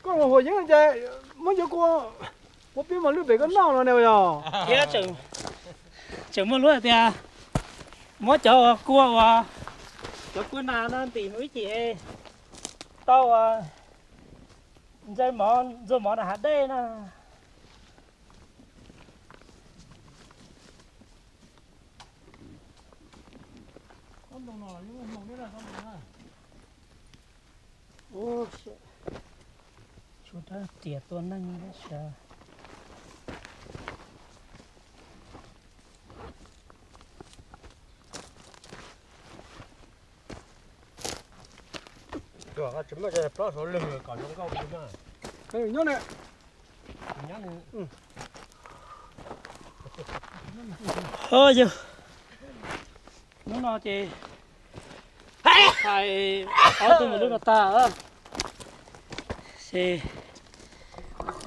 Huas yeeb ces muab cov kua, kua peb mos lwj pem koj noj no ne yog. Thiab tseem muaj lub hais tias muab cov uas kua uas, cov kua nas no ntim mus ib chim tau uas ntsais mov ntxuag mov nram hav dej na. Tshuav rab riam tua neeg sawv. Tsis muaj plaub saum lwg kom zoo nkauj li na. Nyob nyob nyob. Yog hnub no ces hais ob tug mos lwj no tag ces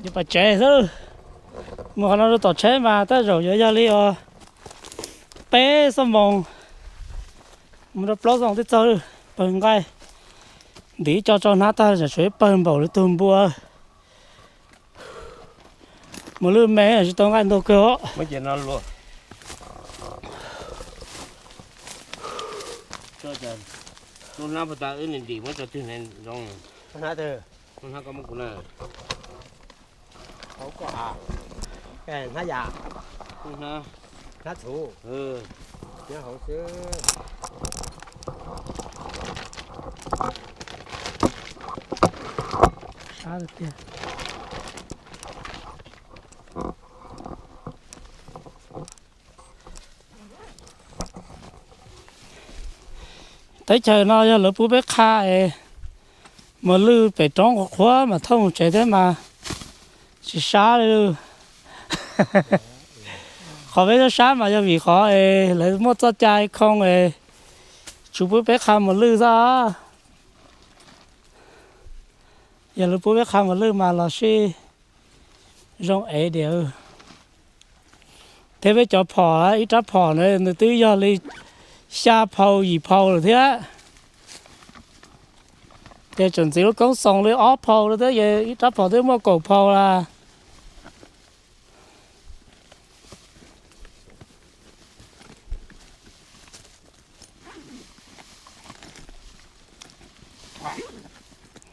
yuav pas tsev xwb. Mus qhov no rau tom tsheb mas tej zaum yuav yog li os peb xuab moos mus rau plaub xuab moos twb txog. Pawg nqaij ntim ib co tso hnab tag, tsam tshuav ib pawg npaum li tug npua. Mos lwj me tsis tau nqaij ntau kawg os. Lub hnab puas tas wb ntim muab tso twg zoo. Lub hnab koj muab kuv na. Hnab yam, hnab txhuv, nyob hauv xwb. Sab tiag. Teb chaws no yog lawv pub peb qha es mos lwj pem roob qhuav qhuav mas thauj mus tsev thiab mas tsis sab li. Qhov peb sab sab mas yog vim qhov es lawv muaj txoj cai khoo es tsis pub peb qha mos lwj xwb. Yog lawv pub peb qha mos lwj mas los sij zoo ev diam. Thiab peb cov phom, ib rab phom na nws twb yog li xya phau yim phau lawm thiab. Ces tseem ntxiv lub koob xoos li ob phau lawm thiab, ib rab phom twb muaj kaum phau lawm.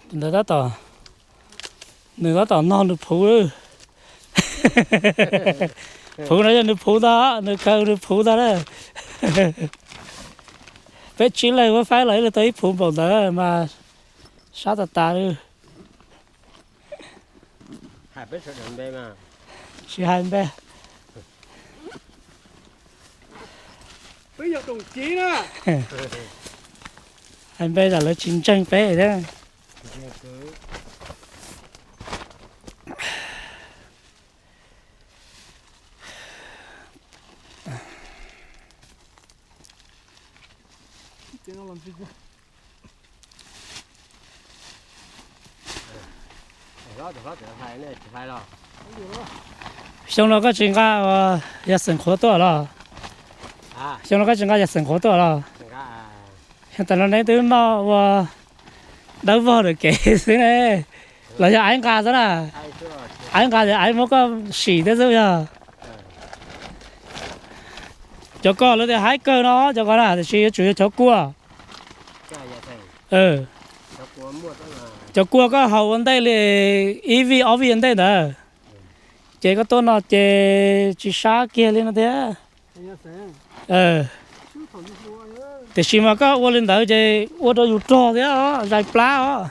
Ntawd tab tom, nws tab tom nog nws phuv. Phuv no yog nws phuv ntag, nws kaw nws phuv ntag na. Peb tsib leeg muab faib los ib leeg tau ib phuv npaum ntawd mas sab tas tas li. Tsis hais npe. Hais npe tsam lawv tsis ntseeg peb thiab. Xyoo no koj tsis nqa yas xeem qhuav tuaj los? Xyoo no koj tsis nqa yas xeem qhuav tuaj los? Xyoo tas no neb twb noj ua dawb vog ntawm kev xwb ne. Los yog aib nqa xwb na? Aib nqa ces aib muab koj sim thiab xwb yog. Cov ko lawv tias haib kawg no cov ko na, tiam sis yuav tsum yog cov kua. Cov kua koj haus ua ntej li ib vij ob vij ua ntej ntawd, ces koj tuaj no ces tsis sab kiag li no thiab. Tiam sis mas koj ua li ntawd ces ua rau yus rog thiab os, zais plab os.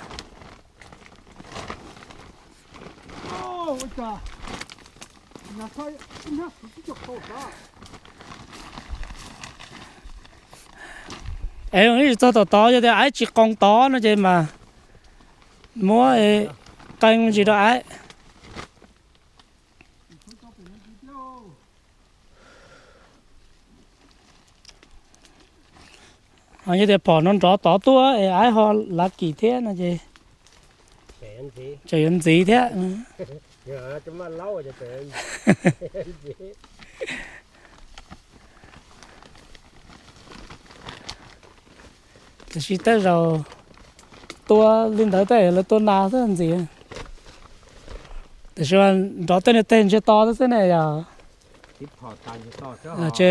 Es ib txog tom tod yog tias aib tsis qoos tod no ces mas muab qee me ntsis rau aib. Ho yog tias phom no nrov tod tuaj es aib ho lav kim thiab no ces tseem yuav ntxiv thiab. Tiam sis tej zaum tua li ntawd tej lawv tua nas xwb ntxiv. Tam sim no nrov tej niag teg ntsiag to xwb ne yog. Tse,